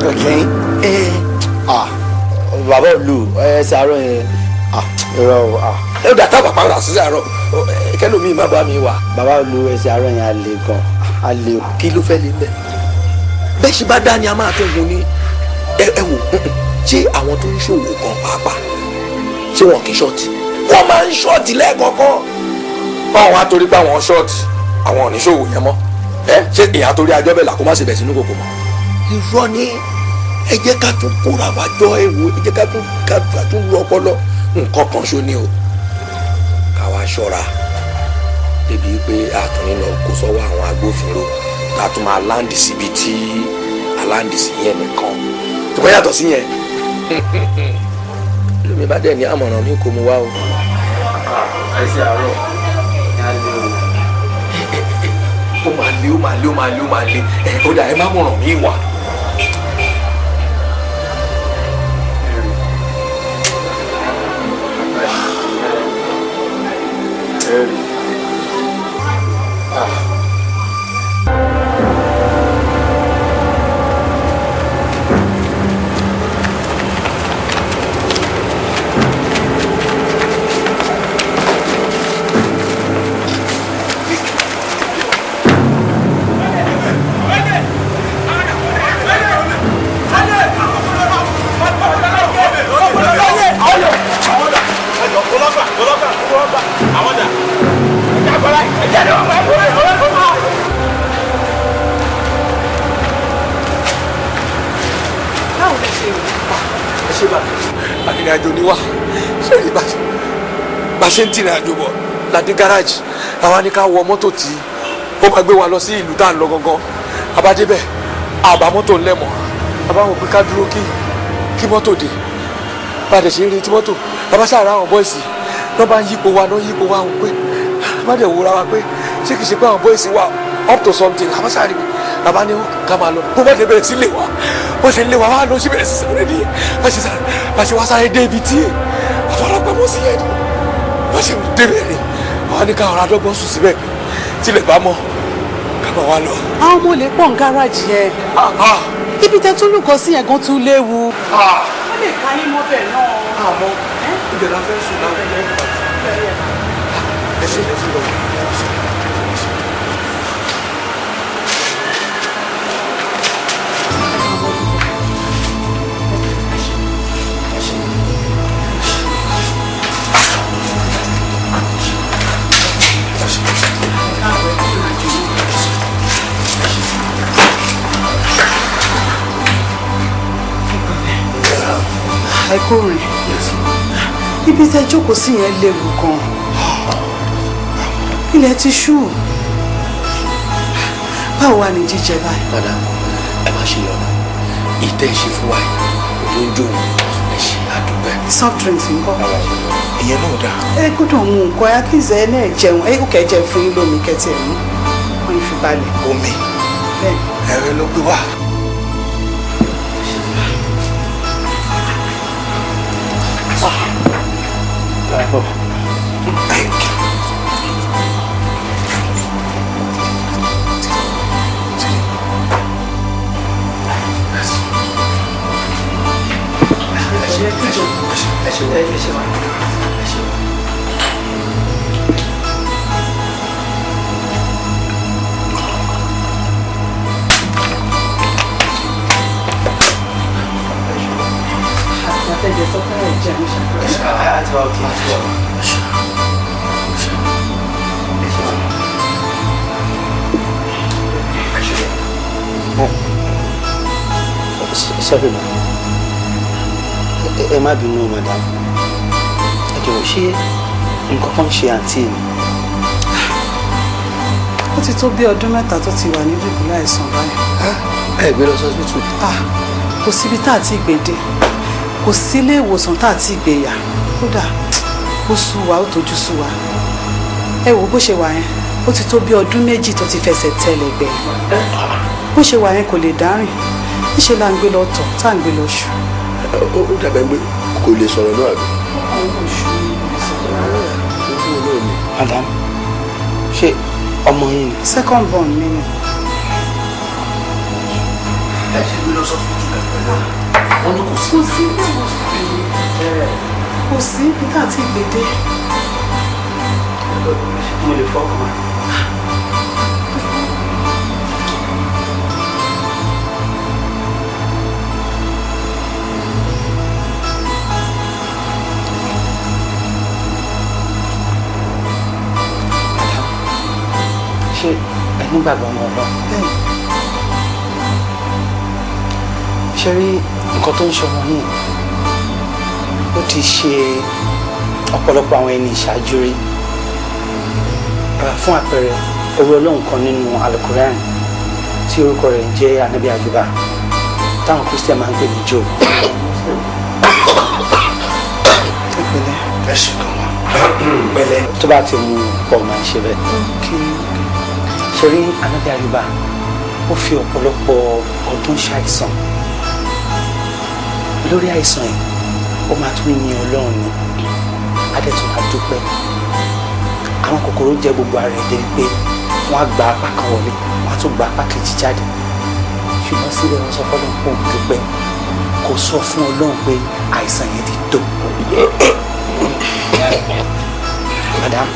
Okay. Bàbá olú ẹsẹ̀ àárọ̀ yẹn irọ́ o. Ẹ dà tá bàbá rà sísẹ̀ àárọ̀ kẹlòmíì má bá mi wà. Bàbá olú ẹsẹ̀ àárọ̀ yẹn á le gan, á le o. Kí ló fẹ́ lè bẹ̀? Bẹ́ẹ̀ ṣe bá dá ni a máa tó gun ní ẹ wò ṣé àwọn tó ń ṣòwò kan pàápàá ṣé wọn kì í ṣọ́ọ̀tì? Wọ́n máa ń ṣọ́ọ̀tì lẹ́ẹ̀kọ̀ọ̀kan. Báwọn á torí pé àwọn ṣọ́ọ̀tì àwọn ò ní ṣòwò yẹn mọ́. Ẹ ṣé èèyàn torí ajọ́ bẹ́ẹ̀ là kó má ṣe bẹ̀ sínú kòkò mọ́. Irọ́ ni, ẹ jẹ́ ká tún kóra wa jọ, ẹ wò ẹ jẹ́ ká tún lu ọpọlọ. Nǹkan kan ṣo ni o, ká wá ṣọ́ra débi pé àtúní lọ kó sọ́wọ́ àwọn agbófinró ká tún máa láǹdì síbi tí aláǹdì sí yẹn nìkan tó bá yàtọ̀ sí yẹn. Lómi bá dẹ̀ ní àmọ̀ràn mi kò mú wá o. Ẹsẹ̀ àárọ̀ ni a lè o. Ó máa le, ó máa le, ó máa le, ó máa le. Ó dà, ẹ má mọ̀ràn mi wá. Arìnrìnàjò ni wá, ṣé ní bá ṣe ń tìrìn àjò bọ̀ ládé gáràjì, àwa ní ká wọ mọ́tò tí ó máa gbé wa lọ sí ìlú tá à ń lọ gangan. Àbádébẹ̀ àbá mọ́tò ńlẹ̀ mọ́, àbá wọn pé ká dúró kí mọ́tò dé. Bá a dẹ̀ ṣe ń retí mọ́tò, bàbá ṣàrà àwọn bọ́ìsì náà bá ń yípo wa náà yípo wa wọn pé bá dẹ̀ wúra wa pé ṣé kìí ṣe pé àwọn bọ́ìsì wa up to something. Àbá ṣàrì bàbá ní ká máa lọ, bó bá dé bẹ̀rẹ̀ sí lè wá, bó ṣe lé wa wá lọ sí bẹ̀rẹ̀ sí sáré ní bá ṣe wá sáré dé ibi tí àfarapamọ́ sí yẹn ni bá ṣe débẹ̀ ni wọ́n ní ká ọ̀rọ̀ adọ́gbọ́n sùn síbẹ̀ pé tilẹ̀ bá mọ́ ká máa wá lọ. Àwọn ọmọ olè pọ̀ ń gáràjì yẹn, ibi tẹ tún lùkọ́ sí yẹn gan tún léwu. Wọ́n lè ka yín mọ́bẹ̀ náà. Àmọ́ ibẹ̀ la fẹ́ sùn láwọn ẹ̀ ṣe ẹ ṣe lọ. Ẹ kú rìn, ibi tẹ jókòó sí yẹn léwu gan, ilẹ̀ ti ṣú. Báwo wà ní jíjẹ báyìí? Madam, ẹ má ṣe yọnu, ìtẹ́ ṣe fún wa yìí ló ń jó ẹ ṣe àdúgbò. Soft drinks ńkọ́? Ìyẹn náà dáa. Ẹ gbọ́dọ̀ mú nǹkan, at least ẹ náà jẹun, ẹ kò kẹ́ jẹ fún yín lómi kẹ́tì ẹ̀ mú wọ́n yín fi balẹ̀. Omi ẹ̀rọ ló gbé wá. Sorry ma, ẹ má bínú madam, ẹ jọ̀wọ́ ṣé nǹkan kan ṣe àǹtí mi? Ó ti tó bí ọdún 3 tó ti wà ní dùbúlẹ̀ àìsàn báyìí. Ẹ gbé lọ sọ́sibítù. Kò síbi tá a ti gbé dé, kò sí ilé ìwòsàn tá a ti gbé yà, kódà ó sú wa, ó tójú sú wa. Ẹ wò bó ṣe wà yẹn, ó ti tó bí ọdún 2 tó ti fẹsẹ̀ tẹ̀lẹ̀ gbẹ̀yìn. Bó ṣe wà yẹn kò lè dárìn, níṣẹ́ là ń gbé lọ tọ̀ tá à ń gbé lọ ṣù. Ó dàbẹ̀ pé kò lè sọ̀rọ̀ náà àbí. Madam, ṣé ọmọ yín ni? Second born mi ni. lọ sọ́sibítù pẹ̀lú wọn ní kò sí. Kò sí ilé ìwòsàn. Kò sí ibi tá a ti gbé dé. Mo lè fọkàn wá. Ṣé ẹ nígbàgbọ́ ọmọ ọlọ́run? Bẹ́ẹ̀. Ṣé rí nǹkan tó ń ṣọmọ yìí, ó ti ṣe ọ̀pọ̀lọpọ̀ àwọn ẹni ìṣáájú rí. Fún àpẹẹrẹ, ẹrú ọlọ́run kan nínú Alukoran tí orúkọ rẹ̀ ń jẹ́ Anabi Ayuba, táwọn Christian máa ń pè ní Job. Ẹ pẹ̀lẹ́. Ẹ ṣe gan wa. Pẹ̀lẹ́. Tó bá ti mú pọ̀ máa ń ṣe bẹ́ẹ̀. Ṣé rí Anabi Ayuba, ó fi ọ̀pọ̀lọpọ̀ ọdún ṣàìsàn. Lórí àìsàn yìí, ó máa tún yin Ọlọ́run ni, adẹ́tún máa dúpẹ́. Àwọn kòkòrò jẹ gbogbo ara ẹ̀ débi pé wọ́n á gba apá kan wọlé, wọ́n á tún gba apá kejì jáde. Ṣùgbọ́n síbẹ̀ wọ́n sọ fọ́lọ́run pé òun dúpẹ́. Kò sọ fún Ọlọ́run pé àìsàn yẹn ti tó. Madam,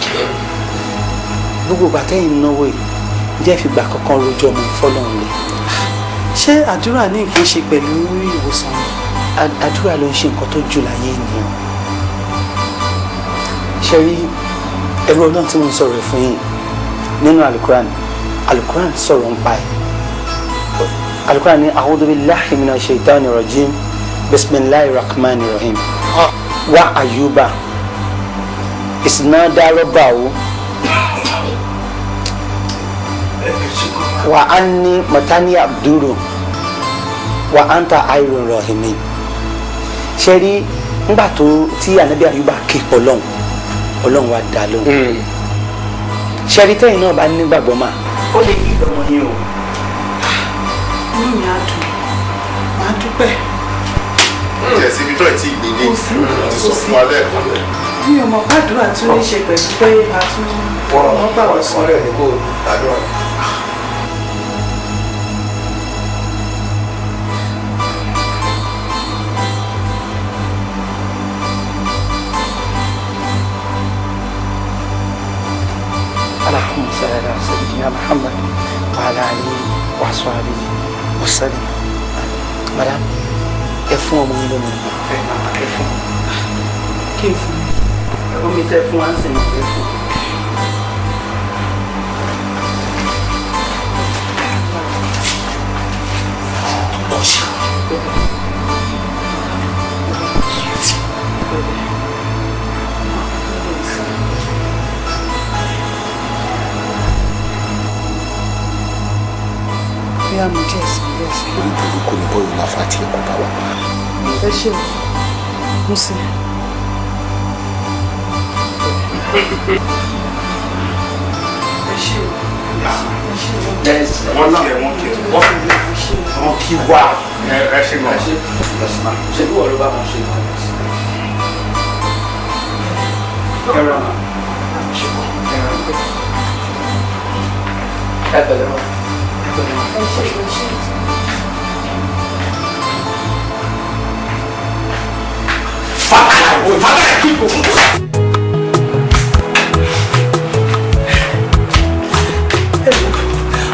gbogbo ìgbà tẹ́yìn náwó yìí, jẹ́ fìgbà kankan rojọ́ ọmọ ìfọ́lọ́run lé. Ṣé àdúrà ní nǹkan ṣe pẹ̀lú ìwòsàn? Àdúrà ló ń ṣe nǹkan tó jù láyé ènìyàn. Ṣé rí ẹrú Ọlọ́run tí mo ń sọ̀rọ̀ fún yín nínú Alukuran? Alukuran sọ̀rọ̀ ń pa ẹ̀. Alukuran ní a'udhu billahi minash shaitani rajim, bismillahir rahmanir rahim. Wa Ayuba isnada rabbahu wa anni matani abduru wa anta ayrun rahimin. Ṣé rí nígbà tó tí Ànábì Ayuba ké Ọlọ́run, Ọlọ́run wa dá lóhùn. Ṣé rí tẹ́yìn náà bá nígbàgbọ́ mà. Ó lè yí ìdánwò yín o. Inú mi á dùn, màá dúpẹ́. Ǹjẹ́ síbi tó ẹ̀ tí ì gbé dé ti sọ fún wa lẹ́ẹ̀kan lẹ́. Mi ò mọ̀ gbàdúrà tún ní ṣe pẹ̀lú pé a tún wọ́n gbà wá sọ. Wọ́n rẹ̀ ní kò gbàdúrà. اللهم صل على سيدنا محمد وعلى آله وصحبه وسلم. Madam, ẹ fún ọmọ yín lómi. Ẹ fún. Kí n fún mi? Omi tẹ fún wa ń sìn ẹ fún. Bóyá mo díẹ̀ sí díẹ̀ sí. Orí burúkú ni bọ́ọ̀lù máa fa tí ẹ kò bá wa. Ẹ ṣe o, mo sì. Ẹ ṣe o, ẹ ṣe o. Wọ́n kí ẹ, wọ́n kí ẹ, wọ́n kí wá. Ẹ ṣe gan. Ṣé bí wọ́n ló bá wọn ṣe? Ẹ rà mà. Ẹ pẹ̀lẹ́ mọ́. Ẹ pẹ̀lẹ́ mọ́. Ẹ ṣe o, ẹ ṣe o.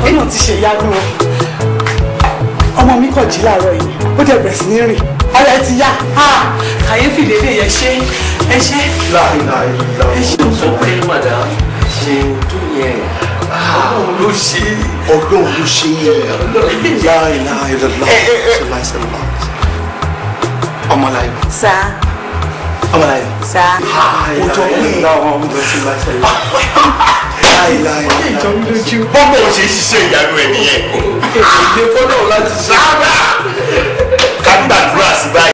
Ọlọ́run ti ṣe ìyanu o. Ọmọ mi kàn jí láàárọ̀ yìí, ó dẹ̀ bẹ̀rẹ̀ sí ní rìn. Ara ẹ ti yá. Kàyéfì lélẹ̀ yẹn ṣe ẹ ṣe. Ẹ ṣe o. Sọ pé madam ṣe tó yẹ. Ọlọ́run ló ṣe. Ọlọ́run ló ṣe é. La ilaha illallah. Sallallahu alaihi. Ọmọláyọ̀. Sá. Ọmọláyọ̀. Sá. Ó jọ pé bọ́mọ̀ ò ṣe ṣiṣẹ́ ìyanu ẹ̀ nìyẹn. Èdè fọ́nà láti ṣe. Rárá. Ká gbàdúrà sí báyìí.